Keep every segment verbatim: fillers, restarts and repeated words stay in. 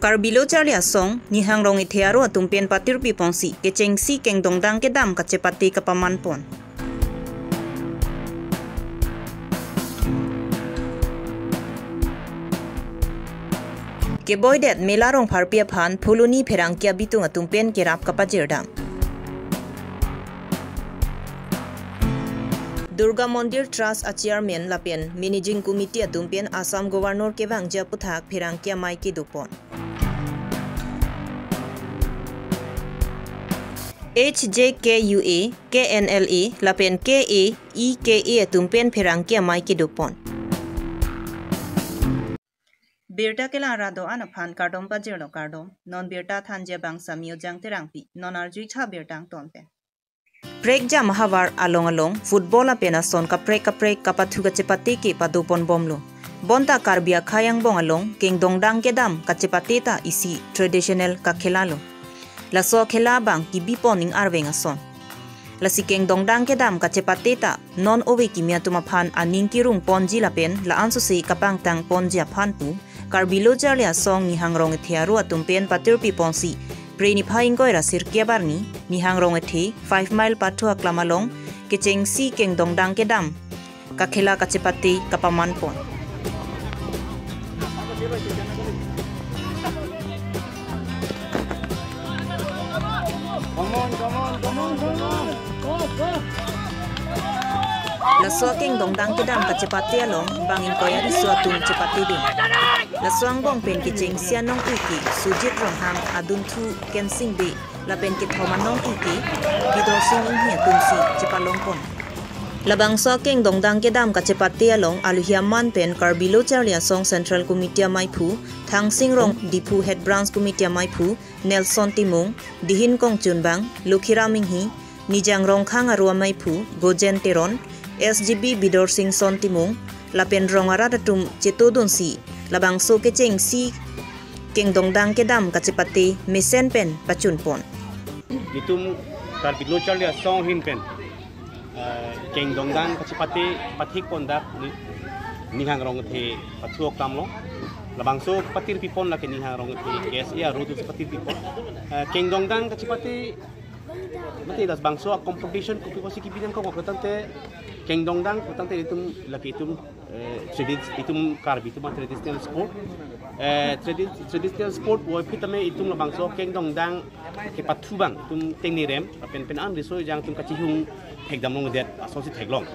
Karbi Lo Charli Asong, Nihang Rong Ethe aro atum pen patirpi ponsi, kechengsi kengdongdang kedam kachepate kapaman pon. Keboidet Mela Rongpharpi aphan Phuloni pherangke abitung atum pen kerap kapajirdam. Durga Mandir Trust a Chairman lapen Managing Committee atum pen Assam Governor kevangji aphuthak pherangke amei kedo pon. H J K U A, K N L A lapen K A E K A atum pen pherangke amei kedo pon. Birta kelang ra do-an aphan kardom pajirlo, kardom. Non birta thanji abang Samio Jang Terangpi. Non arjutha birta angton pen. Prekjam ahavar along along football apen ason kaprek kaprek kapathu kachepate ke pado pon bomlo. Bonta Karbi akhei angbong along kengdongdang kedam kachepate ta isi traditional kakhela lo. Laso khela abang kebi pon ning arveng ason. Lasi kengdongdang kedam kachepate ta non ove kimi atum aphan aning kerung ponji lapen la-an sose kapangtang ponji aphan pu Karbi Lo Charli Asong Nihang Rong Ethe aro atum pen patirpi ponsi, Phre niphai ingkoi ra sirkep arni, Nihang Rong Ethe, Five Mile pathu aklam along, kechengsi kengdongdang kedam kakhela kachepate kapaman pon. Come on, come on, come on, come on. Laso akengdongdang kedam kachepate along bang ingkoi ariso atum chepatedun. Laso angbong pen kechengsi anong-e ke Sujit Ronghang, adunthu Kensing Bey, lapen kethom anong-e ke Bidorsing Inghi atumsi chepalong pon. Labangso akengdongdang kedam kachepate along aluhi aman pen Karbi Lo Charli Asong Central Committee ameiphu Thangsing Rong, Diphu Head Branch Committee ameiphu Nelson Timung, Dihin Kongchunbang, Lukhiram Inghi, Nijang Rongkhang aro ameiphu Gojen Teron, S G B Bidorsing Son Timung, lapen rong arat atum chetodunsi labangso kechengsi kengdongdang kedam kachepate mesen pen pachun pon. Itum Karbi Lo Charli Asong ahin pen, eh, kengdongdang kachepate pathik pon dak ni, Nihang Rong Ethe pathu aklam lo. Labangso patirpi pon lake Nihang Rong Ethe K S A aro atum patirpi pon. Eh, kengdongdang kachepate mate labangso a competition kopi kosi kebi nangkok putangte kengdongdang putangte itum lake itum, eh, tradi-, itum Karbi atum a traditional sport. Eh, tradi-, traditional sport puvoiphit tame itum labangso kengdongdang kepathu abang itum tengnirem, lapen pen an riso ejang atum kachihung thekdam longledet asonsi theklong.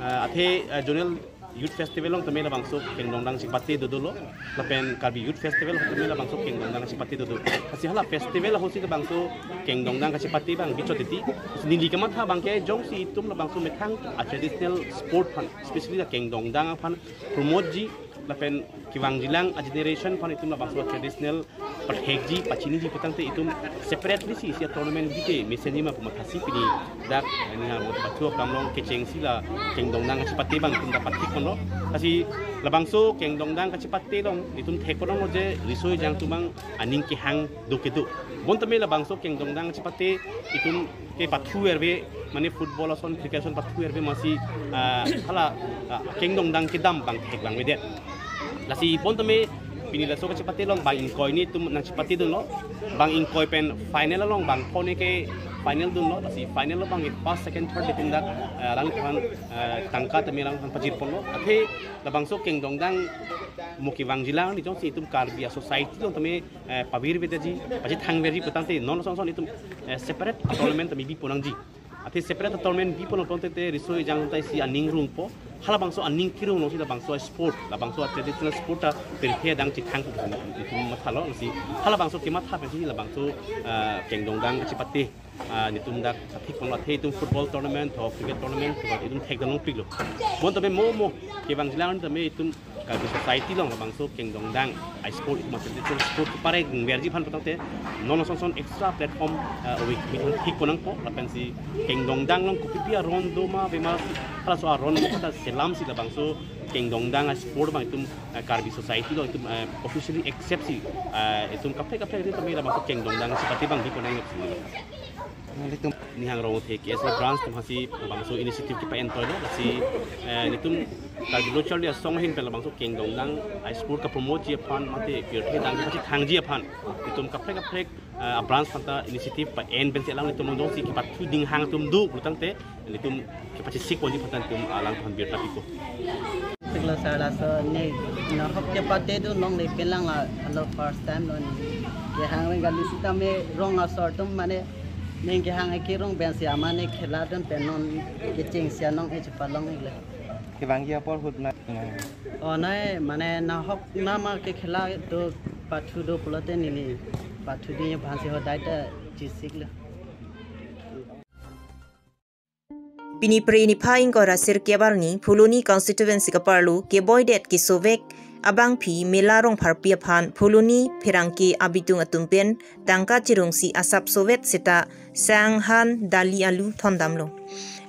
Eh, athe, eh, zonal Youth Festival along tame labangso kengdongdang chepate dodolo, lapen Karbi Youth Festival tame labangso kengdongdang chepate dodo. Lasi hala festival ahutsi labangso kengdongdang kachepate abang bichot titi. Neli kamatha abangke jongsi itum labangso methang a traditional sport aphan, especially la kengdongdang aphan promote ji, lapen kevangjilang a generation aphan itum labangso traditional pathekji, pachiniji putangte itum separately si isi a tournament bite mesenji ma pu mathasi pini dak Nihang Rong Ethe pathu aklam along kechengsi la kengdongdang kachepate abang itum dak pathik ponlo. Lasi labangso kengdongdang kachepate along itum thek pon longlo je riso ejang atum abang aning kehang do kedo. Bon tame labangso kengdongdang kachepate itum kepathu verve, mane football ason, cricket ason pathu verve masi, ah, hala, ah, kengdongdang kedam abang thek langvedet. Lasi bon tame pini laso kachepate along bang ingkoi ni itum nangchepatedunlo. Bang ingkoi pen final along bangpho ni ke final dunlo. Lasi final along bang first, second, third itum dak, eh, alangphan, eh, tangka tame alangphan pajir ponlo. Athe labangso kengdongdang mo kevangjilang ni jongsi itum Karbi a society along tame, eh, pavirvedetji, pachethangverji putangte non son son itum, eh, separate tournament tame bi pon nangji. Athe separate tournament bi pon putangte riso ejang atum ta isi aning rungpo. Halabangso aning kerung alongsi labangso sport, labangso traditional sport ta pirthe adang chethang itum mathalo. Lasi halabangso kematha pensi labangso, ah, kengdongdang kachepate, ah, netum dak pathik ponlo, athe itum football tournament ho, cricket tournament ho itum thekdam longpiklo. Bon tame mo mo kevangjilang tame itum Karbi society along labangso kengdongdang a sport, itum a traditional sport kepare ingverji aphan putangte non son son extra platform, eh, ove kimi thik pon nangpo, lapensi kengdongdang along kopipi aron doma bema halaso aron kata selamsi labangso kengdongdang a sport abang itum, eh, Karbi society along itum, eh, officially accept si, eh, itum kaprek kaprek ri tame labangso kengdongdang chepate abang bi pon nangpo. Nelitum Nihang Rongthe K S A branch atum hasi labangso initiative kepa-entoilo, lasi, eh, nelitum Karbi Lo Charli Asong ahin pen labangso kengdong nang ai sport kapromote ji aphan mate pirthe dang kepachethangji aphan nelitum kaprek kaprek, eh, a branch aphanta initiative pa-en pensi alanglitum along jongsi kepathu dinghang atum do pulotangte nelitum kepachesik ponji aphanta nelitum alangphan birta piko. Tiklo sir, laso ne nahok kepate do nong le pelang la alo first time lo ne. Kehang ring kali sitame rong asor atum mane ne kehang eke rong pensi amane khela dun pen non kecheng sia nong e chepalong ikle. Kevangji apor ahut na. O nai mane nahok nama ke khela do pathu do pulote neli pathu di aphansi hodai ta chesik lo. Pini Phre niphai ingkoi ra sirkep arni Phuloni constituency kaparlo keboidet kesovek abangphi Mela Rongpharpi aphan Phuloni pherangke abitung atum pen tangka chirungsi asapsovet seta sang, han, dali, alu thondamlo.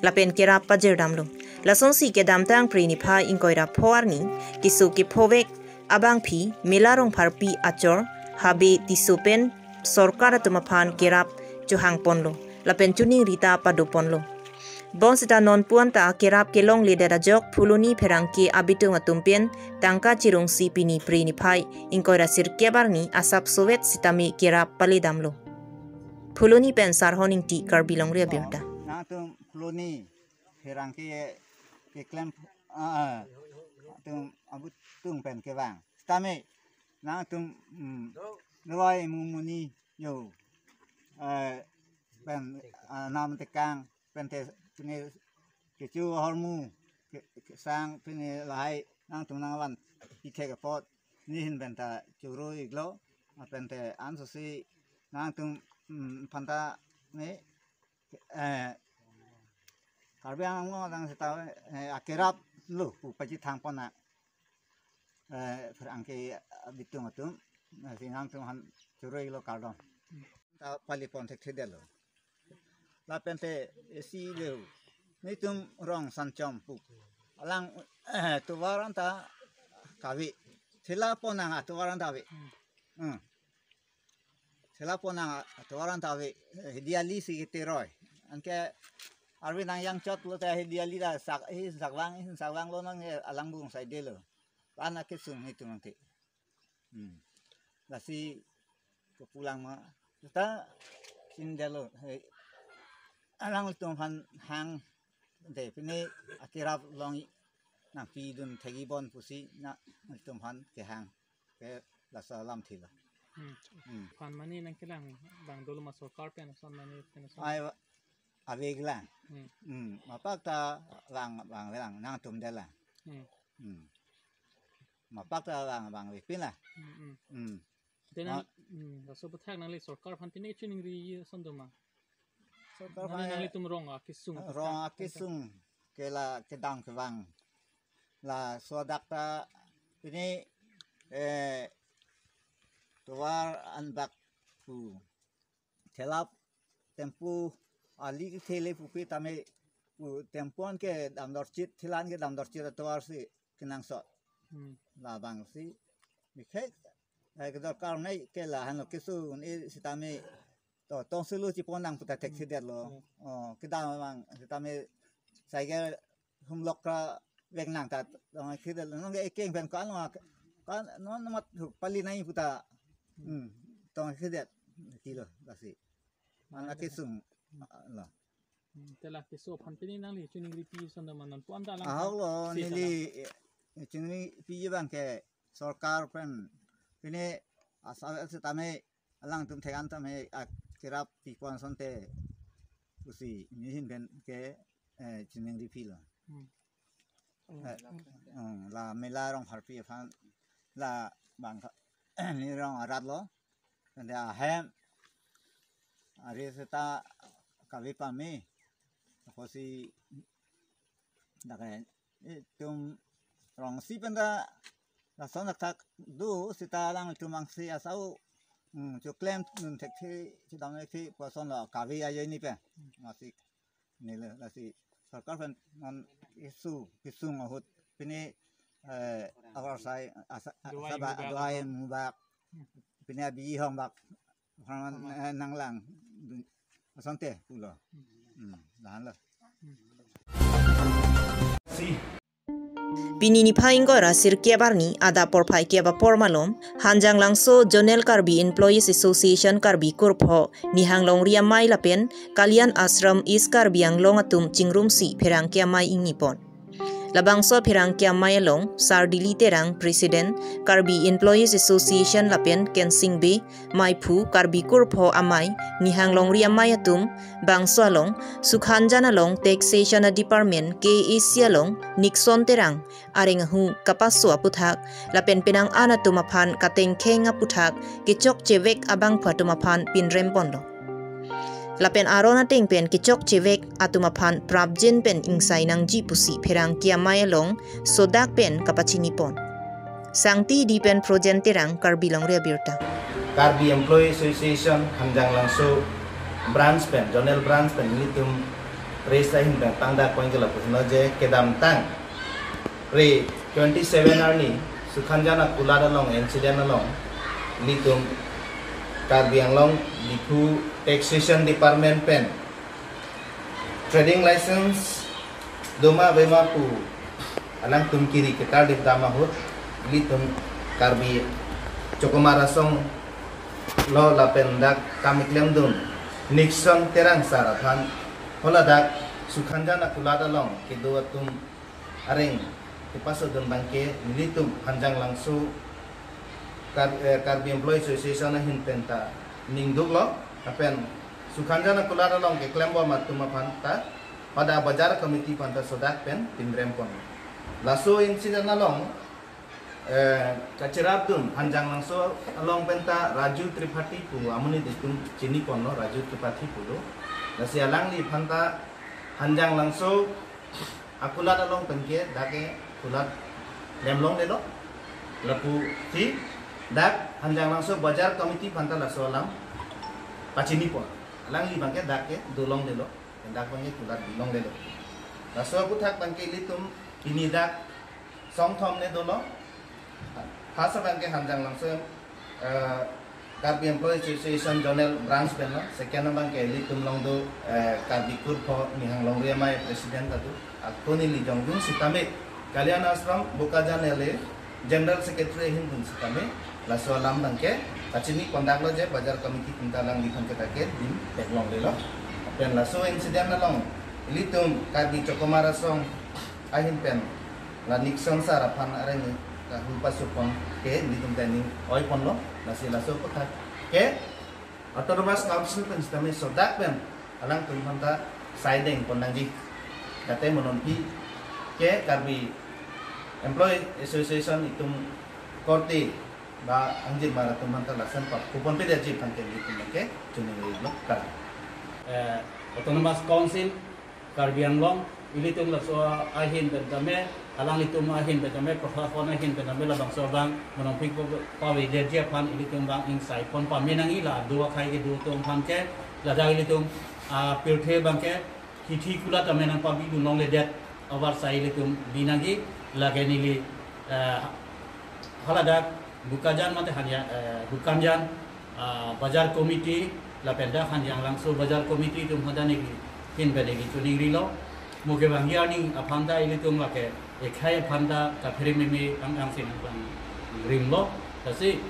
Lapen kerap pajirdamlo. Lasonsi kedamtang Phre niphai ingkoi ra pho arni keso kephovek abangphi Mela Rongpharpi achor Habe Tisso pen sorkar atum aphan kerap chohangponlo lapen choningri ta padoponlo. Bonseta nonpu anta kerap kelongledet ajok Phuloni pherangke abitung atum pen tangka chirungsi pini Phre niphai ingkoi ra sirkep arni asapsovet sitame kerap paledamlo. Phuloni pen Sarhon Ingti, Karbi Longri Abirta. Nangtum Phuloni pherangke keklem, ah, ah, atum abitung pen kevang. Sitame nangtum, mm, roi mumuni yo, eh, pen, ah, nam tekang pen te pine kecho ahormu ke, ke sang pine lahai nangtum nangvan pithek apot nihin penta choro iklo, ah, pen te ansosi nangtum, mm, aphanta ne, eh, Karbi Anglong adang seta, eh, akerap lo pu pachethangpon a, eh, pherangke abitung atum, eh, si nangtum aphan choro iklo, kardom. Ta palepon thekthedetlo. Lapen te isi leu. Nitum rong Sanchom pu. Alang, eh, tovar anta kave. Thela ponnang atovar anta ave. Hmm. Thela ponnang atovar anta ave. Eh, Hediali si keteroi. Anke arve nang yang chot lo ta Hediali ta sak, eh, sakvang, eh, sakvanglo nang, eh, alang bung saidelo. Lana kesung nitum nangke. Hmm. Lasi kepulang ma. Ta sindelo, eh, alanglitum aphan hang de pine akerap long nangpidun thekji bon pusi nanglitum aphan kehang ke laso alam thilo. Hmm. Hmm. Aphan mane nangkelang abang dolo ma sorkar pen ason mane pen ason. Ai, ave lang. Hmm. Hmm. Mapak ta vang, vangve lang, nangtum det lang. Hmm. Hmm. Mapak ta vang, vangvepin lang. Hmm, hmm. Hmm. Te nang, ma- hmm, laso aputhak nangli sorkar aphan pine chiningri ason do ma? Sorkar aphan nanglitum rong akesung aputhak. Rong akesung ke la kedam kevang. Laso adak ta pine, eh, tovar anbak pu thela tempo ali kethele pupe tame pu tempo anke damdorchit, thela anke damdorchit atovar si kenangsot. Hmm. Labangsi bikhek, eh, kedorkar nai ke lahenlo keso un-e sitame to tong sulu chipon nang puta thekthedetlo. Hmm. Oh, kedam abang sitame cycle humlok ra vek nang ta tong thekthedetlo. Nonke ekeng pen ko-an ma, ko-an non mat hu pali nai puta. Hmm. Tong thekthedet kilo lasi. Mana kesung lo. Hmm, te la keso aphan pine nangli chiningri pi ason do ma, nonpu anta alang ahok lo, si neli, eh, chiningri pi abang ke sorkar pen pine asal setame alangtum thekan tame akerap pipon asonte pusi nihin pen ke, eh, chiningri pilo. Hmm. Eh, hmm, la Mela Rongpharpi aphan labang ka, ne rong arat lo. Ante ahem ari seta kave pame. Akosi dak itum rong si penta lason dak thak do seta alangtum angsi asau, hmm, choklem dun thekthe, chodam thekthe pu ason lo kave ajoine pen. Masih nilo lasi sorkar pen non keso kesung ahut pine, eh, avar sai asa, duai asa ba mubak. Duai mubak. Pine abi hong bak. Pharman, eh, nanglang. Asonte pulo. Hmm, lahan lo. Pini niphai ingkoi ra sirkep arni adap porphai kep apor malom, Hanjanglangso Zonal Karbi Employees Association Karbi Kurpho, Nihang Longri Amei lapen Kalyan Ashram East Karbi Anglong atum chingrumsi pherangke amei ingni pon. Labangso pherangke amei along Sar Dili Terang, President, Karbi Employees Association lapen Kensing Bey, Meiphu, Karbi Kurpho Amei, Nihang Longri Amei atum, bangso along, Sukhanjan along Taxation a Department, K A C along, Nixon Terang, areng ahu kapaso aputhak, lapen penang an atum aphan katengkheng aputhak, kechokchevek abangphu atum aphan pinrem ponlo. Lapen aron ateng pen kechokchevek atum aphan prapjin pen ingsai nangji pusi pherangke amei along sodak pen kapachini pon. Sangti Di pen Projen Terang, Karbi Longri Abirta. Karbi Employee Association Hanjanglangso branch pen, zonal branch pen nelitum press ahin pen pangdak pon ke lapu hino je kedamtang re twenty seven arni Sukhanjan akulat along incident along nelitum Karbi Anglong Diphu Taxation Department pen trading license doma bema pu alangtum kiri ketar dip dam ahut nelitum Karbi Chokomar Asong lo lapen dak kam klemdun Nixon Terang sar aphan holadak Sukhanjan akulat along kedo atum areng kepasodun abangke nelitum Hanjanglangso Kar-, eh, Karbi Employee Association ahin pen ta ningduklo, lapen Sukhanjan akulat along keklembom atum aphan ta pada bazar committee aphan ta sodak pen pinrem pon. Laso incident along, eh, kacherapdun Hanjanglangso along pen ta Raju Tripathi pu amonit itum chini ponlo, Raju Tripathi pulo. Lasi alangliphan ta Hanjanglangso akulat along pen ke dak ke kulat lemlonglelo. Lapu si dak Hanjanglangso bazar committee aphan ta laso alam pachini pon. Alangli abangke dak ke dolonglelo. Dak abangke kulat bilonglelo. Laso aputhak abangke ilitum pini dak songthom ne dolo. First abangke Hanjanglangso, eh, Karbi Employees Association Zonal Branch pen lo. Second abangke ilitum along do, eh, Karbi Kurpho Nihang Longri Amei President adu. Ako neli jongjung sitame Kalyan Ashram Bokajan L A General Secretary ahin dun sitame laso alam abangke pachini pondaklo je bazar committee atum ta alangliphan ke dak ke dim theklonglelo. Lapen laso incident along ilitum Karbi Chokomar Asong ahin pen la Nixon sar aphan areng kahul pasupon ke nelitum ta ning oi ponlo, lasi laso aputhak ke Autonomous Council pen sitame sodak pen alangtum aphan ta saideng pon nangji. Kate mo non aphi ke Karbi Employee Association itum korte ba angjirmar atum aphan ta lason pa kupon pedetji aphan ke nelitum ke chuning lo kar. Eh, Autonomous Council Karbi Anglong, ilitum laso ahin pen tame, alanglitum ahin pen tame, proshashan ahin pen tame, labangso abang, mo non aphi ko pavedetji aphan, ilitum abang ingsai pon pame nangji la, do akhai kedo atum aphan ke, ladak ilitum, ah, pirthe abangke, hithi kulat tame nangpabidun longledet, avarsai ilitum bi nangji, lake neli, eh, haladak, Bokajan mate Hanya, eh, Bokajan, ah, Bazar Committee, lapen dak Hanjanglangso Bazar Committee atum aphan ta neli, ahin pen neli chuning rilo. Mo kevangji arni aphan ta ilitum lake, ekhai aphan ta kaphere meme ang angsin ang rimlo. Lasi,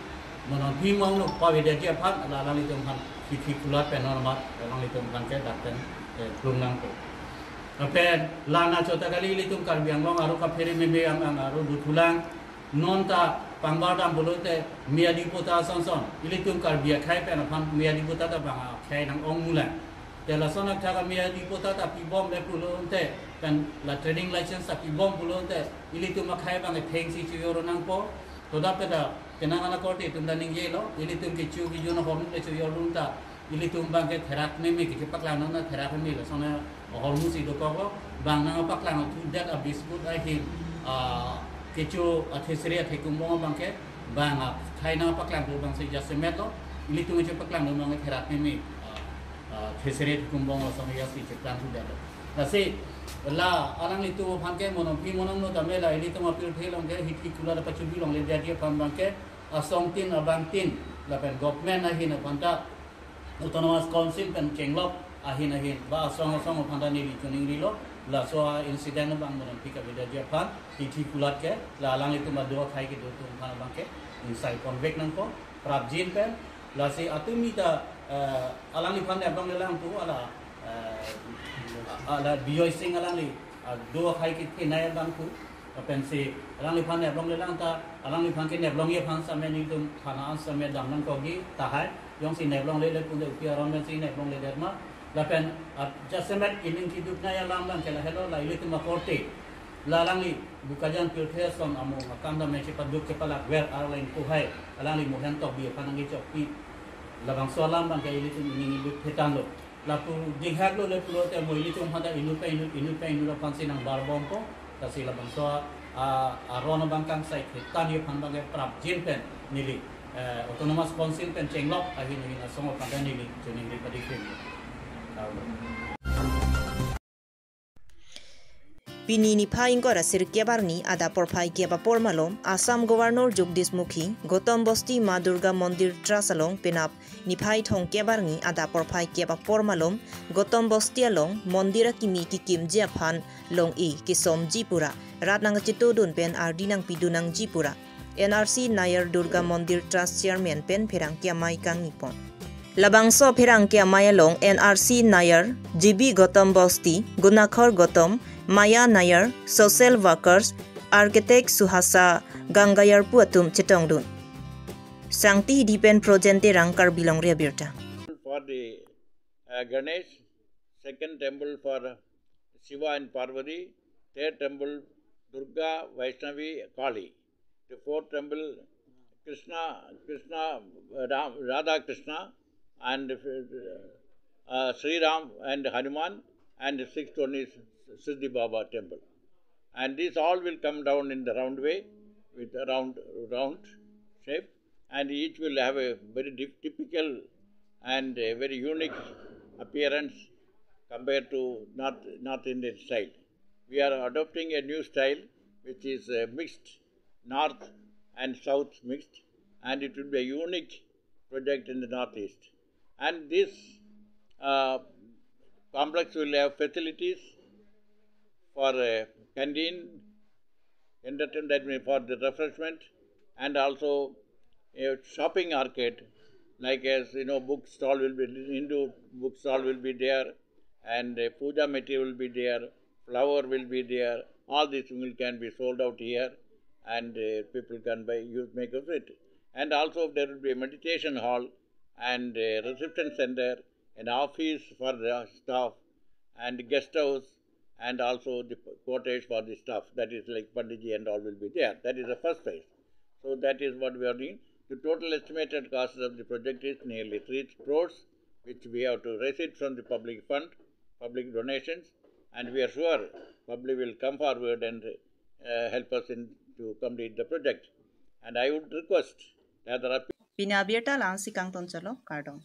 mo non aphi mo angno pavedetji aphan, la alanglitum aphan, hithi kulat pen non amat, alanglitum aphan ke dak pen, eh, plung nangpo. Lapen, la na chota kali ilitum Karbi Anglong arlo kaphere meme ang ang arlo dothulang, non ta pangbar dam pulote miyadi pota sonson. Ilitum Karbi akhai pen aphan miyadi pota ta bang akhai nang-ong mulang. Te lason athak miyadi pota ta pibomle pulote pen la trading license ta pibom pulote ilitum akhai abang thengsi chojor nangpo. To dak ke ta kenang ana korte atum ta ningjelo. Ilitum kecho kejun ahormu le chojor dun ta ilitum abangke therak meme kecho paklang non na therak meme lason ahormu si dokoklo, bang nangpaklang thudet a biscuit ahin, ah, kecho athesere athekumbong abangke, bang akhai nangpaklang thu abangsi jasemet lo, ilitum kecho paklang non abangke therak meme, ah, ah, thesere athekumbong lason ya si chepaklang thudetlo. Lasi, la alanglitum aphan ke mo non aphi mo angno tame la ilitum apirthe along ke hithi kulat pachubi longledetji aphan abangke, asong tin abang tin, lapen government ahin aphan ta, Autonomous Council pen chenglok, Ahin ahin ba asong asong aphan ta neli choningrilo, laso a-incident abang mo nangpi kavedet ji aphan, tithi kulat ke, la alanglitum ado akhai kedo atum aphan abang ke, insai convict nangpo, prapjin pen, lasi atum ita, eh, alangliphan neplonglelang pu, ala, eh, ala Bijoy Singh alangli, ah, do akhai kethenei abang pu, pensi alangliphan neplonglelang ta, alangliphan ke neplongji aphan same nelitum thana an same dam nangkokji tahai, jongsi neplonglele pu de upi aron pensi neplongledet ma, lapen, ah, jasemet ining kiduknei alam abang ke lahelo, la ilitum akorte, la alangli Bokajan Tirthe Ason amo akam dam chepaduk chepalak ver arleng kohai, alangli mohen tokbi aphan nangkechokpi, labangso alam abang ke ilitum ining iduk thetanglo. Lapu dinghaklo le pulote mo ilitum aphan ta inut pen inut, inut pen inut aphansi nangbarbompo. Lasi labangso a, aron abang kangsai thetangji aphan abang ke prapjin pen neli, eh, Autonomous Council pen chenglok ahin ahin asong aphan ta neli choningri padi krim. Pini niphai ingkoi ra sirkep arni adap porphai kep apor malom Assam Governor Jagdish Mukhi, Gautam Basti Ma Durga Mandir Trust along penap niphai thomkep arni adap porphai kep apor malom Gautam Basti along mondir akimi kekimji aphan long-e kesomji pura rat nangchetudun pen ardi nangpidun nangji pura N R C Nair Durga Mandir Trust Chairman pen pherangke amei kangnipon. Labangso pherangke amei along N R C Nair, G B Gautam Basti, Gunakhor Gautam, Maya Nair, social workers, architect Suhasa Gangayar pu atum chetongdun. Sangti Hidi pen Projen Terang, Karbi Longri Abirta. For the, uh, Ganesh, second temple for Shiva and Parvati, third temple Durga, Vaishnavi, Kali, the fourth temple Krishna, Krishna, uh, Ram, Radha Krishna, and, uh, uh, Sri Ram and Hanuman, and the sixth one is Siddhi Baba temple. And this all will come down in the round way with a round, round shape, and each will have a very dif-, typical and a very unique appearance compared to North, North Indian style. We are adopting a new style which is, uh, mixed, North and South mixed, and it will be a unique project in the Northeast. And this, uh, complex will have facilities for a canteen, entertainment, that means for the refreshment, and also a shopping arcade, like, as you know, book stall will be, Hindu book stall will be there, and a puja material will be there, flower will be there. All these will can be sold out here, and, uh, people can buy, use, make of it. And also there will be a meditation hall and a reception center, an office for the staff, and guest house, and also the quarters for the staff. That is like Panditji and all will be there. That is the first phase. So that is what we are doing. The total estimated cost of the project is nearly three crores, which we have to raise it from the public fund, public donations, and we are sure public will come forward and, uh, help us in to complete the project. And I would request that there are Pini abirta la-ansi kangton chalo, kardom.